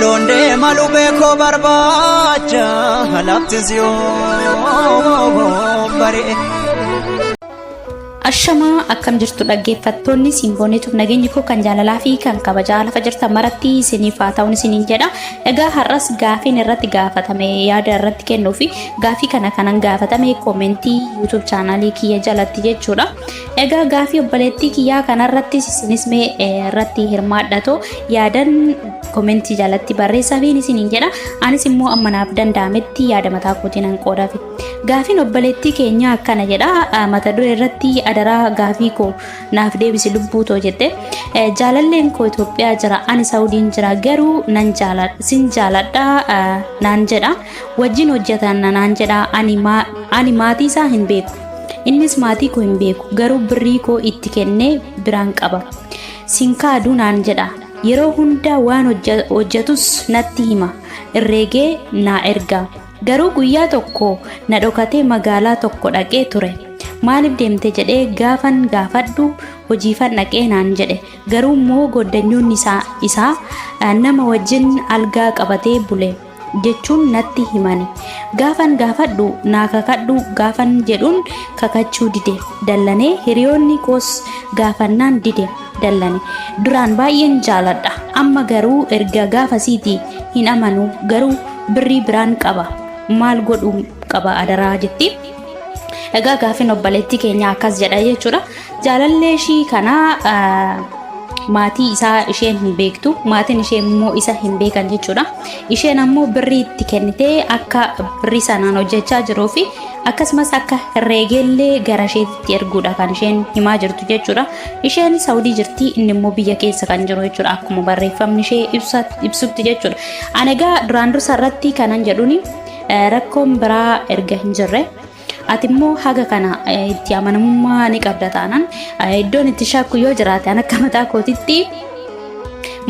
Loon deema lubee koo barbaacha lafti siyoo bari'e. Ashamaa akkam jirtu dhaggeeffattoonni Simbooneetuuf nageenyi koo kan jaalalaa fi kan kabajaa lafa jirtan maratti isiniif haa ta'uun isiniin jedha. Egaa har'as gaafiin irratti gaafatame yaada irratti kennuu fi gaafii kana kanan gaafatame koomentii YouTube chaanaalii kiyya jalatti jechuudha. Egaa gaafii obboleettii kiyyaa kanarrattis isinis mee irratti hirmaadhatoo yaadan komentii jalatti barreessaafiin isiniin jedha. Anis immoo amma naaf danda'ametti yaada mataa kootiin nan qoodaafi. Gaafiin obboleettii keenyaa akkana jedha. Mata duree irratti adaraa gaafii koo naaf deebisi lubbuu too jette. Jaalalleen koo Itoophiyaa jira ani Saudiin jira garuu nan jaaladha sin jaaladha naan jedha. Wajjin hojjetan naan jedha ani maatii isaa hin beeku. Innis maatii koo hin beeku garuu birrii koo itti kennee biraan qaba. Sin kaadu naan jedha. Yeroo hunda waan hojjetus natti hima. Herreegee naa erga. Garuu guyyaa tokko na dhokatee magaalaa tokko dhaqee ture. Maaliif deemte jedhee gaafan gaafadhu hojiifan dhaqee naan jedhe. Garuu immoo goddanyoonni isaa nama wajjin algaa qabatee bule. jechuun natti himani. Gaafan gaafadhu naa kakadhu gaafan jedhuun kakachuu dide dallanee hiriyoonni koos gaafannaan dide dallane. Duraan baay'een jaaladha amma garuu erga gaafasiiti hin amanu garuu birrii biraan qaba maal godhuu qaba adaraa jetti. Egaa gaafin obboleettii keenya akkas jedha jechuudha. Jaalallee ishii kana maatii isaa isheen hin beektu, maatiin ishee immoo isa hin beekan jechuudha. Isheen ammoo birrii itti kennitee akka birrii sanaan hojjechaa jiruu fi akkasumas akka herreegeellee gara isheetti erguudha kan isheen himaa jirtu jechuudha. Isheen Saawudii jirti, inni immoo biyya keessa kan jiru jechuudha akkuma barreeffamni ishee ibsutti jechuudha. Ani egaa duraan dursa irratti kanan jedhuuni rakkoon biraa erga hin jirre ati immoo haga kana itti amanamummaa ni qabda taanaan iddoon itti shakku yoo jiraate an akka mataa kootitti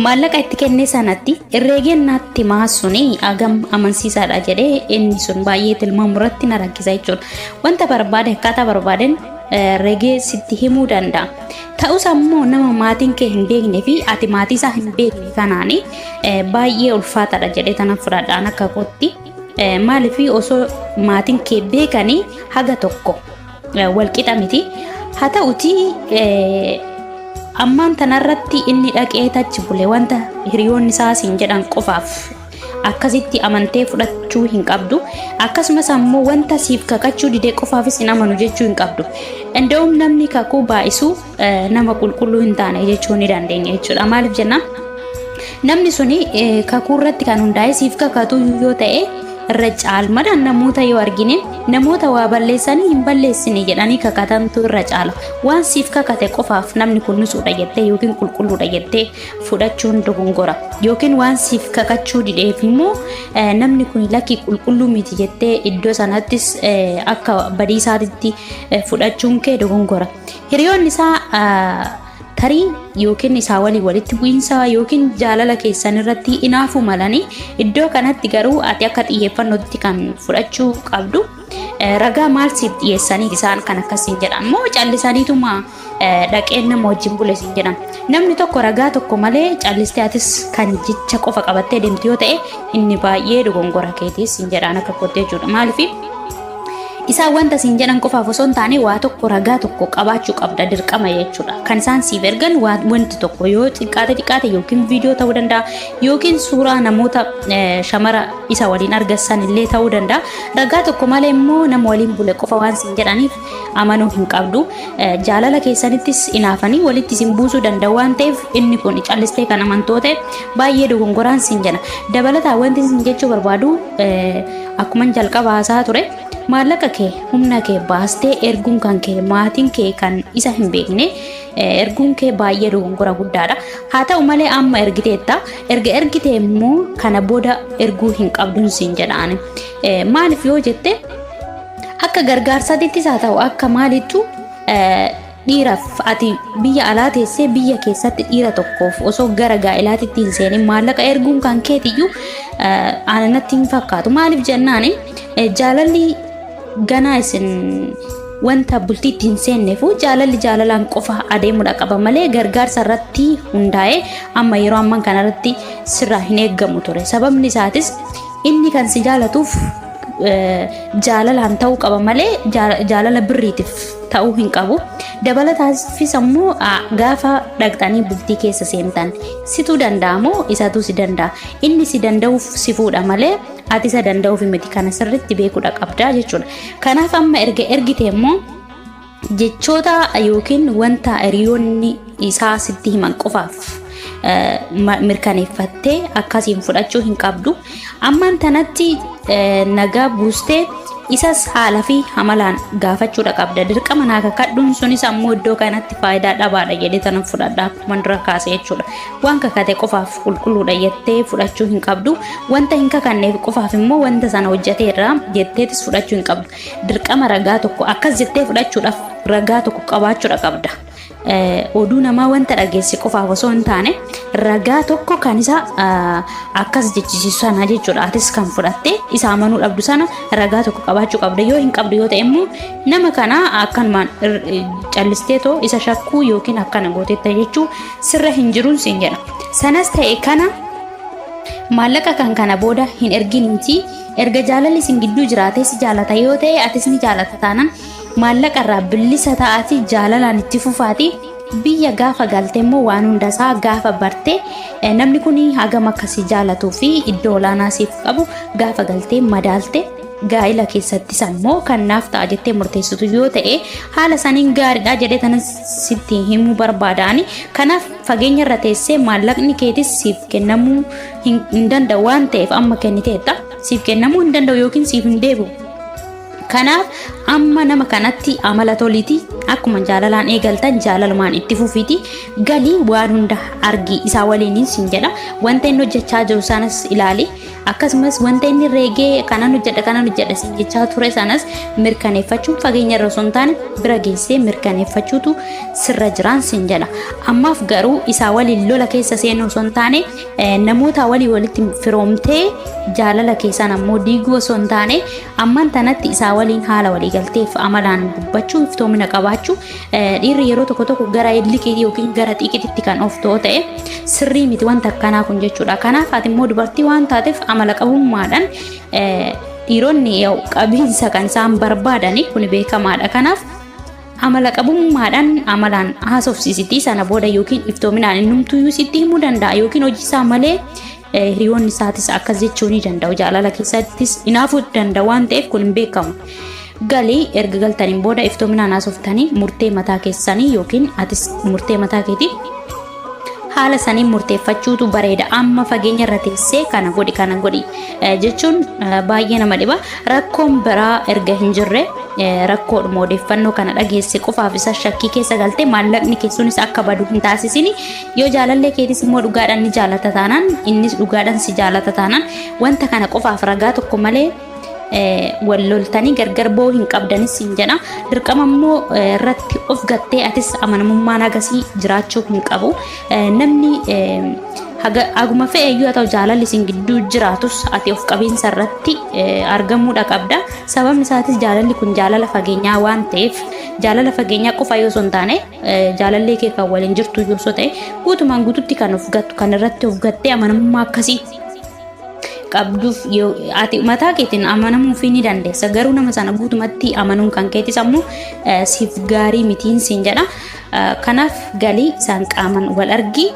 maallaqa itti kennee sanatti herreegeen natti maasuni hagam amansiisaadha jedhee inni sun baay'ee tilmaamu irratti na rakkisa jechuudha. Wanta barbaade akkaataa barbaadeen herreegee sitti himuu danda'a. Ta'us ammoo nama maatiin kee hin beeknee fi ati maatii isaa hin beekne kanaani baay'ee ulfaataadha jedhee tana fudhadhaan akka kootti. Maaliif osoo maatiin kee beekanii haga tokko walqixa miti. Haa ta'uti ammaan tanarratti inni dhaqee tachi bule wanta hiriyoonni isaa siin jedhan qofaaf akkasitti amantee fudhachuu hin qabdu. Akkasumas ammoo wanta siif kakachuu didee qofaafis hin amanu jechuu hin qabdu. Inda'uum namni kakuu baay'isu nama qulqulluu hin taane jechuu ni dandeenya jechuudha. Maaliif jennaan? Namni suni kakuu irratti kan hundaa'e siif kakatu yoo ta'e irra caalmadhaan namoota yoo argine namoota waa balleessanii hin balleessine jedhanii kakatantu irra caala. Waan siif kakate qofaaf namni kun nisuudha jettee yookiin qulqulluudha jettee fudhachuun dogongora. Yookiin waan siif kakachuu dideef immoo namni kun lakkii qulqulluu miti jettee iddoo sanattis akka badiisaatitti fudhachuun kee dogongora. Hiriyoonni isaa tarii yookiin isaa waliin walitti bu'iinsa yookiin jaalala keessan irratti inaafuu malanii iddoo kanatti garuu ati akka xiyyeeffannootti kan fudhachuu qabdu ragaa maal siif dhiyeessanii isaan kan akkasiin jedhan moo callisaniituma dhaqeen nama wajjin bule siin jedhan. Namni tokko ragaa tokko malee callistee atis kan jecha qofa qabattee deemtu yoo ta'e inni baay'ee dogongora keetiis siin jedhaan akka kootti jechuudha. Maaliif isaan wanta siin jedhan qofaaf osoo hin taane waa tokko ragaa tokko qabaachuu qabda dirqama jechuudha. Kan isaan siif ergan wanti tokko yoo xiqqaate xiqqaate yookiin viidiyoo ta'uu danda'a yookiin suuraa namoota shamara isa waliin argassan illee ta'uu danda'a. Ragaa tokko malee immoo nama waliin bule qofa waan siin jedhaniif amanuu hin qabdu. Jaalala keessanittis inaafanii walitti isin buusuu danda'u waan ta'eef inni kun callistee kan amantoota baay'ee dogongoraan siin jedha. Dabalataan wanti isin jechuu barbaadu akkuman jalqaba haasaa ture maallaqa kee humna kee baastee erguun kan kee maatiin kee kan isa hin beekne erguun kee baay'ee dogongora guddaadha. Haa ta'u malee amma ergiteetta erga ergite immoo kana booda erguu hin qabduun siin jedhaan. Maaliif yoo jette akka gargaarsaatittis haa ta'u akka maalittu dhiiraaf ati biyya alaa teessee biyya keessatti dhiira tokkoof osoo gara gaa'ilaatitti hin seenin maallaqa erguun kan keetiyyuu ana natti hin fakkaatu. Maaliif jennaan jaalalli ganaa isin Wanta bultiitti hin seenneefu jaalalli jaalalaan qofa adeemuudha qaba malee gargaarsa irratti hundaa'ee amma yeroo amman kanarratti sirraa hin eeggamu ture. Sababni isaatis inni kan si jaalatuuf jaalalaan ta'uu qaba malee jaalala birriitiif ta'uu hin qabu. Dabalataafis ammoo gaafa dhaqxanii bultii keessa seentan situ danda'a moo isatu si danda'a? Inni si danda'uuf si fuudha malee ati isa danda'uuf miti kana sirriitti beekuudha qabda jechuudha. Kanaaf amma erga ergite immoo jechoota yookiin wanta hiriyoonni isaa sitti himan qofaaf mirkaneeffattee akkasiin fudhachuu hin qabdu. Ammaan tanatti nagaa buustee isas haala fi amalaan gaafachuudha qabda. Dirqama naa kakadhuun sunis ammoo iddoo kanatti faayidaa dhabaadha jedhee tanan fudhadha akkuma dura kaase jechuudha. Waan kakate qofaaf qulqulluudha jettee fudhachuu hin qabdu. Wanta hin kakanneef qofaaf immoo wanta sana hojjeteerra jetteetis fudhachuu hin qabdu. Dirqama ragaa tokko akkas jettee fudhachuudhaaf ragaa tokko qabaachuudha qabda. Oduu namaa wanta dhageesse qofaaf osoo hin taane ragaa tokko kan isa akkas jechisiisu sana jechuudha. Atis kan fudhatte isa amanuu dhabdu sana ragaa tokko qabaachuu qabda. Yoo hin qabdu yoo ta'e immoo nama kana akkanumaan callisteetoo isa shakkuu yookiin akkana gooteetta jechuu sirra hin jiruun siin jedha. Sanas ta'e kana maallaqa kan kana booda hin erginiiti. Erga jaalalli isin gidduu jiraatee si jaalata yoo ta'e atis ni jaalata taanaan maallaqa irraa bilisa ta'aati jaalalaan itti fufaati. Biyya gaafa galte immoo waan hundasaa gaafa barte namni kun hagam akka si jaalatuu fi iddoo olaanaa siif qabu gaafa galtee madaalte gaa'ila keessattis ammoo kan naaf ta'a jettee murteessitu yoo ta'e haala saniin gaariidha jedhee tanan sitti himuu barbaadaani. Kanaaf fageenya irra teessee maallaqni keetis siif kennamuu hin danda'u waan ta'eef amma kenniteetta siif kennamuu hin danda'u yookiin siif hin deebi'u. Kanaaf amma nama kanatti amala toliiti akkuma jaalalaan eegaltan jaalalumaan itti fufiiti galii waan hunda argi isaa waliinin sin jedha. Wanta inni hojjechaa jiru sanas ilaali, akkasumas wanta inni reegee kanan hojjedha kanan hojjedha sin jechaa ture sanas mirkaneeffachuun fageenya irra osoo hin taane bira geessee mirkaneeffachuutu sirra jiraan sin jedha. Ammaaf garuu isaa waliin lola keessa seenuu osoo hin taane, namoota walii walitti firoomtee jaalala keessaan ammoo diiguu osoo hin taane, ammaan tanatti isaa waliin haala waliigalteef amalaan dubbachuu, iftoomina qabaachuu. Dhiirri yeroo tokko tokko gara illiqiitii yookiin gara xiiqititti kan of ta'u ta'e sirrii miti wanta akkanaa kun jechuudha. Kanaaf ati immoo dubartii waan taateef amala qabummaadhaan dhiironni qabiinsa kan isaan barbaadani kun beekamaadha. Kanaaf amala qabummaadhaan amalaan haasofsiisitii sana booda yookiin iftoominaan innumtuyyuu sitti himuu danda'a yookiin hojii isaa malee hiriyoonni isaatis akkas jechuu ni danda'u. Jaalala keessattis hinaafuu danda'u waan ta'eef kun hin beekamu. Galii erga galtaniin booda iftoominaan haasoftanii murtee mataa keessanii yookiin atis murtee mataa keetii haala saniin murteeffachuutu bareeda. Amma fageenya irra teessee kana godhi kana godhi jechuun baay'ee nama dhiba. Rakkoon biraa erga hin jirre rakkoodhuma odeeffannoo kana dhageesse qofaaf isa shakkii keessa galtee maallaqni keessunis akka badu hin taasisini. Yoo jaalallee keetis immoo dhugaadhaan ni jaalata taanaan, innis dhugaadhaan si jaalata taanaan, wanta kana qofaaf ragaa tokko malee wal loltanii gargar ba'uu hin qabdanis hin jedha. Dirqama immoo irratti of gattee atis amanamummaan agasii jiraachuu hin qabu. Namni haguma fe'e iyyuu haa ta'u jaalalli isin gidduu jiraatus ati of qabiinsa irratti argamuudha qabda. Sababni isaatis jaalalli kun jaalala fageenyaa waan ta'eef, jaalala fageenyaa qofa yoo osoo hin taane jaalallee kee kan waliin jirtu yoo osoo ta'e guutumaan guututti kan of gattu kan irratti of gattee amanamummaa akkasii qabduuf ati mataa keetiin amanamuufii ni dandeessa, garuu nama sana guutumatti amanuun kan keetis ammoo siif gaarii mitiin siin jedha. Kanaaf galii isaan qaaman wal argi,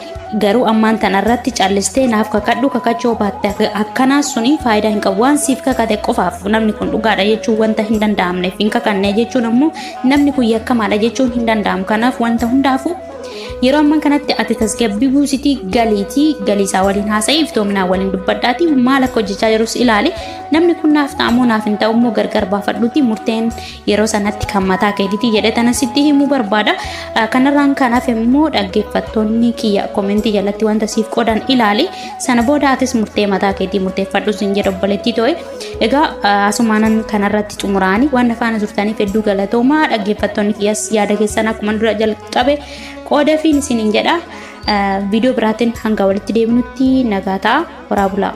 garuu ammaan tana irratti callistee naaf kakadhu kakachuu baatte akkanaa suni faayidaa hin qabu. Waan siif kakate qofaaf namni kun dhugaadha jechuun wanta hin danda'amneef hin kakanne jechuun ammoo namni kun yakkamaadha jechuun hin danda'amu. Kanaaf wanta hundaafuu yeroo ammaa kanatti ati tasgabbii buusitii galiitii galii isaa waliin haasa'ii iftoominaan waliin dubbadhaatii maal akka hojjechaa jirus ilaali. Namni kun naaf ta'amoo naaf hin ta'u immoo gargar baafadhuuti murteen yeroo sanatti kan mataa keetiitii jedhee tana sitti himuu barbaada. Kanarraan kanaaf immoo dhaggeeffattoonni kiyya koomentii jalatti wanta siif qodan ilaali. Sana booda atis murtee mataa keetii murteeffadhu siin jedha obboleettii ta'e. Egaa asumaanan kanarratti xumuraani waan faana turtaniif hedduu galatoomaa. Dhaggeeffattoonni kiyyas yaada keessan akkuma dura jalqabe qoodafiin isiniin jedha. Viidiyoo biraatiin hanga walitti deebinutti nagaa ta'a. Horaa bulaa.